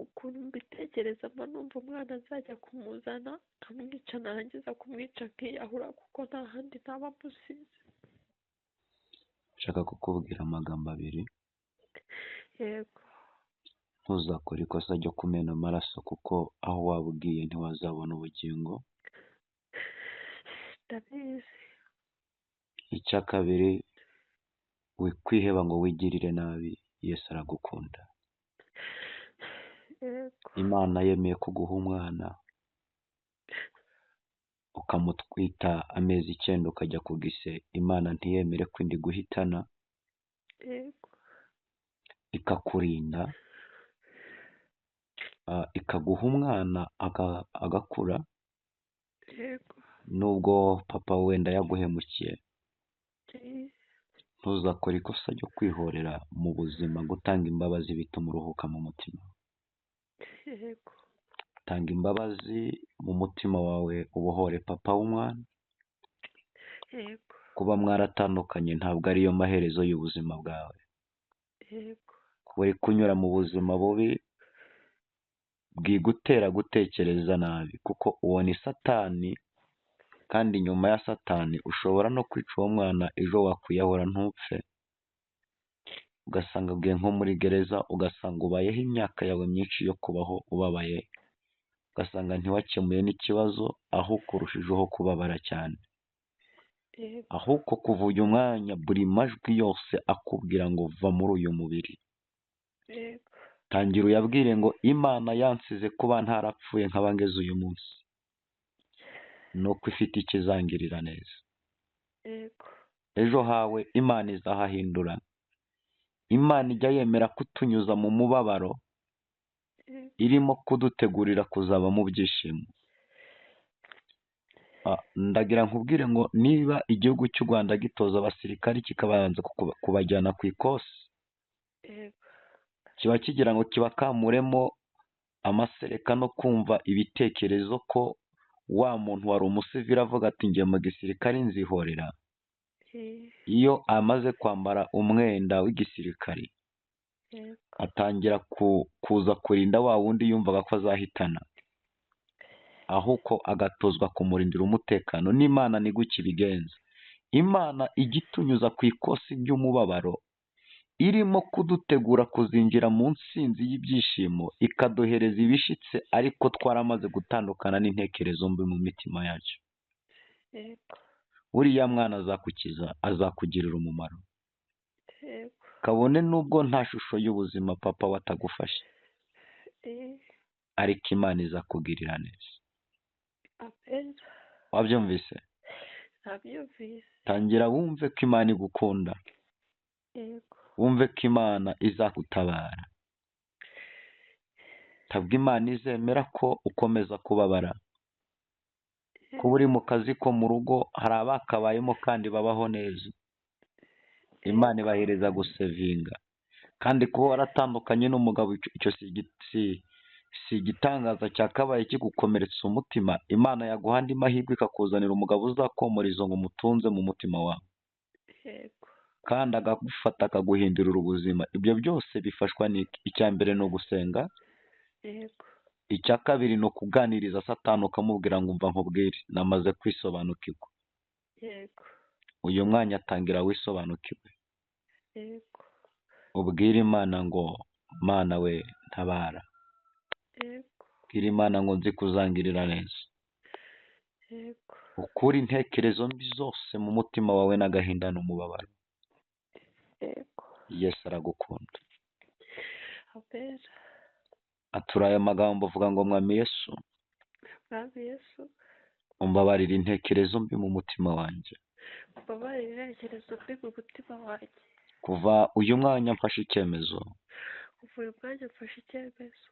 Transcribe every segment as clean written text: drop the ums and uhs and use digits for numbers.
Ukuntu mbitekereza, mba numva umwana nzajya kumuzana nkamwica, narangiza kumwica nkiyahura, kuko nta handi naba musize. Nshaka kukubwira amagambo abiri. Yego. Ntuzakore ikosa ryo kumena amaraso, kuko aho waba ugiye ntiwazabona ubugingo. Ndabizi. Icya kabiri, wikwiheba ngo wigirire nabi, Yesu aragukunda. Yego. Imana yemeye kuguha umwana ukamutwita amezi 9 ukajya ku gise, Imana ntiyemere ko indi guhitana. Yego. Ikakurinda, ikaguha umwana agakura. Yego. Nubwo papa wenda yaguhemukiye, ntuzakore ikosa ryo kwihorera mu buzima. Gutanga imbabazi bituma uruhuka mu mutima. Yego. Tanga imbabazi mu mutima wawe, ubohore papa w'umwana. Yego. Kuba mwaratandukanye ntabwo ariyo maherezo y'ubuzima bwawe. Yego. Kuba uri kunyura mu buzima bubi bwigutera gutekereza nabi, kuko uwo ni Satani, kandi nyuma ya Satani ushobora no kwica uwo mwana, ejo wakwiyahura ntupfe, ugasanga ugiye nko muri gereza, ugasanga ubayeho imyaka yawe myinshi yo kubaho ubabaye, ugasanga ntiwakemuye n'ikibazo, ahubwo urushijeho kubabara cyane. Yego. Ahubwo kuva uyu mwanya, buri majwi yose akubwira ngo va muri uyu mubiri, Yego. tangira uyabwire ngo Imana yansize kuba ntarapfuye nkaba ngeze uyu munsi, nuko ifite ikizangirira neza. Yego. Ejo hawe Imana izahahindura. Imana ijya yemera kutunyuza mu mubabaro, Yego. irimo kudutegurira kuzaba mu byishimo. Ndagira nkubwire ngo niba igihugu cy'u Rwanda gitoza abasirikari kikabanza kubajyana ku ikosi, Yego. kiba kigira ngo kibakamuremo amasereka no kumva ibitekerezo ko wa muntu wari umusivili avuga ati ngiye mu gisirikari nzihorera. Iyo amaze kwambara umwenda w'igisirikari, Yego. atangira kuza kurinda wa wundi yumvaga ko azahitana, ahubwo agatozwa kumurindira umutekano. N'Imana ni gutya ibigenza. Imana ijya itunyuza ku ikosi ry'umubabaro, irimo kudutegura kuzinjira mu nsinzi y'ibyishimo, ikaduhereza ibishitse, ariko twaramaze gutandukana n'intekerezo mbi mu mitima yacu. Yego. Uriya mwana azakukiza, azakugirira umumaro. Yego. Kabone nubwo nta shusho y'ubuzima papa we atagufashe, ariko Imana izakugirira neza. Amen. Wabyumvise? Nabyumvise. Tangira wumve ko Imana igukunda. Yego. Wumve ko Imana izagutabara. Ntabwo Imana izemera ko ukomeza kubabara. Kuba uri mu kazi ko mu rugo, hari abakabayemo kandi babaho neza. Imana ibahereza gusevinga. Kandi kuba waratandukanye n'umugabo, icyo si igitangaza cyakabaye kigukomeretsa umutima. Imana yaguha andi mahirwe ikakuzanira umugabo uzakomora izo ngo umutunze mu mutima wawe. Yego. Kandi akagufata akaguhindurira ubuzima. Ibyo byose bifashwa n'iki? Icya mbere ni ugusenga. Yego. Icya kabiri ni ukuganiriza Satani ukamubwira ngo umva nkubwire, namaze kwisobanukirwa. Yego. Uyu mwanya atangira wisobanukiwe. Yego. Ubwire Imana ngo Mana we ntabara. Yego. Ubwire Imana ngo nzi kuzangirira neza. Yego. Ukure intekerezo mbi zose mu mutima wawe n'agahinda n'umubabaro. Yego. Yesu aragukunda. Amen. Atura aya magambo avuga ngo Mwami Yesu, Mwami Yesu, umbabarire intekerezo mbi mu mutima wanjye. Umbabarire intekerezo mbi mu mutima wanjye. Kuva uyu mwanya mfashe icyemezo. Kuva uyu mwanya mfashe icyemezo.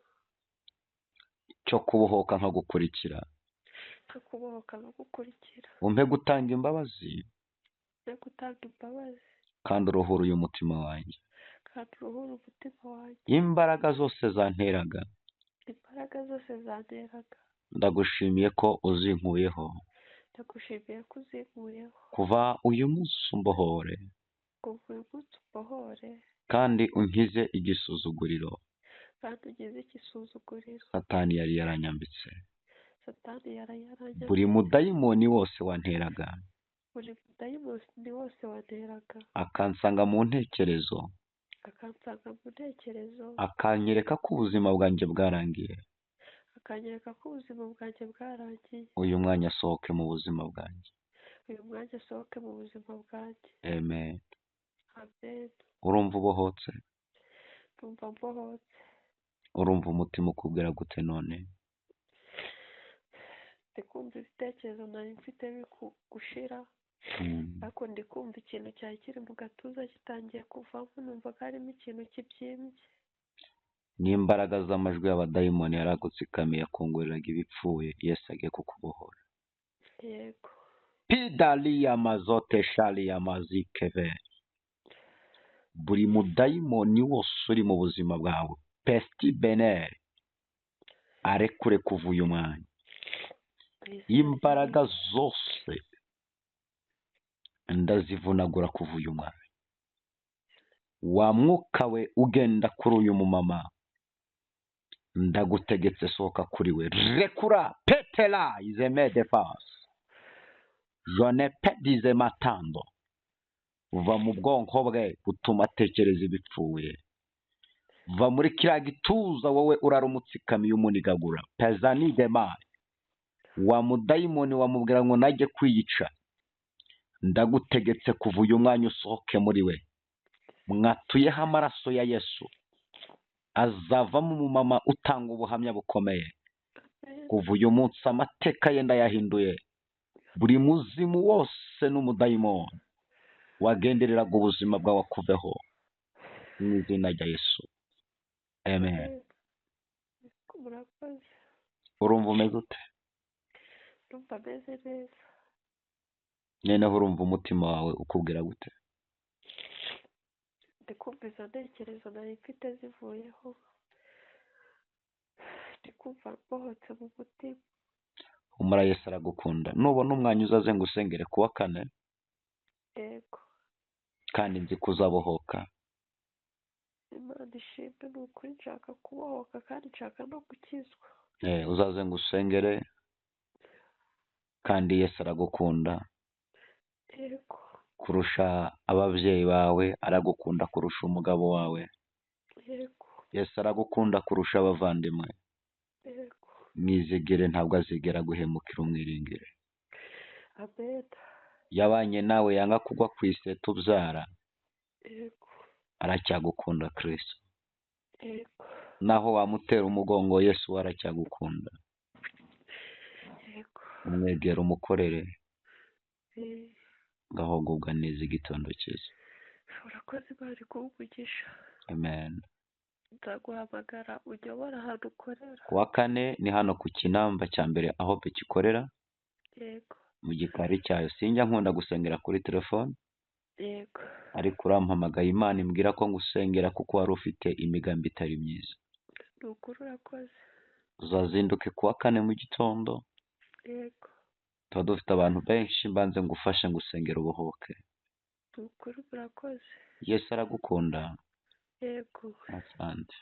Cyo kubohoka nkagukurikira. Cyo kubohoka nkagukurikira. Umpe gutanga imbabazi. Umpe gutanga imbabazi. Kandi uruhure uyu mutima wanjye. Kandi uruhure umutima wanjye. Imbaraga zose zanteraga. Imbaraga zose zanteraga. Ndagushimiye ko uzinkuyeho. Ndagushimiye ko uzinkuyeho. Kuva uyu munsi umbohore. Kuva uyu munsi umbohore. Kandi unkize igisuzuguriro. Kandi ugize igisuzuguriro. Satani yari yaranyambitse. Satani yari yaranyambitse. Buri mudayimoni wose wanteraga. Buri mudayimoni wose wanteraga. Akansanga mu ntekerezo. Akansanga mu ntekerezo. Akanyereka ko ubuzima bwanjye bwarangiye. Akanyereka ko ubuzima bwanjye bwarangiye. Uyu mwanya asohoke mu buzima bwanjye. Uyu mwanya asohoke mu buzima bwanjye. Amen. Amen. Urumva ubohotse? Ndumva mbohotse. Urumva umutima ukubwira gute none? Ndi kumva ibitekerezo nari mfite biri gushira, ariko ndi kumva ikintu cyari kiri mu gatuza gitangiye kuvamo, numva ko harimo ikintu kibyimbye. N'imbaraga z'amajwi y'abadayimoni yaragutsikamiye akongoreraga ibipfuye, Yesu agiye kukubohora. Yego. Pidaliya mazote shaliya mazikeve. Buri mudayimoni wose uri mu buzima bwawe, pesti beneri, arekure kuva uyu mwanya. Imbaraga zose ndazivunagura kuva uyu mwanya. Wa mwuka we ugenda kuri uyu mumama, ndagutegetse sohoka kuri we. Rekura petela izeme de fas jone pedize matando. Va mu bwonko bwe butuma atekereza ibipfuye. Va muri kiriya gituza wowe urara umutsikamiye umunigagura. Pezani de mari. Wa mudayimoni wamubwira ngo najye kwiyica, ndagutegetse kuva uyu mwanya usohoke muri we. Mwatuyeho amaraso ya Yesu, azavamo umumama utanga ubuhamya bukomeye. Kuva uyu munsi amateka ye ndayahinduye. Buri muzimu wose n'umudayimoni wagendereraga ubuzima bwawe akuveho mu izina rya Yesu. Amen. Murakoze. Urumva umeze ute? Ndumva ameze neza. Noneho urumva umutima wawe ukubwira gute? Ndi kumva izo ntekerezo nari mfite zivuyeho. Ndi kumva mbohotse mu mutima. Humura, Yesu aragukunda. Nubona umwanya uzaze ngo usengere kuwa kane. Yego. Kandi nzi ko uzabohoka. Imana ishimwe, ni ukuri nshaka kubohoka kandi nshaka no gukizwa. Uzaze ngo usengere kandi Yesu aragukunda. Yego. Kurusha ababyeyi bawe, aragukunda kurusha umugabo wawe. Yego. Yesu aragukunda kurusha abavandimwe. Yego. Mwizigire, ntabwo azigera guhemukira, umwiringire. Amen. Yabanye nawe yanga kugwa ku iseta ubyara. Yego. Aracyagukunda Kristo. Yego. Naho wamutera umugongo, Yesu we aracyagukunda. Yego. Umwegere umukorere. Ngaho gubwa neza igitondo cyiza. Urakoze, Imana iguhe umugisha. Amen. Nzaguhamagara unyobore ahantu ukorera. Kuwa kane ni hano ku Kinamba cya mbere aho Beki ikorera. Yego. Mu gikari cyayo. Sinjya nkunda gusengera kuri telefone. Yego. Ariko urampamagaye, Imana imbwira ko ngusengera kuko wari ufite imigambi itari myiza. Ni ukuri urakoze. Uzazinduke kuwa kane mu gitondo. Yego. Tuba dufite abantu benshi, mbanze ngufashe ngusengera ubohoke. Ni ukuri urakoze. Yesu aragukunda. Yego. Asante.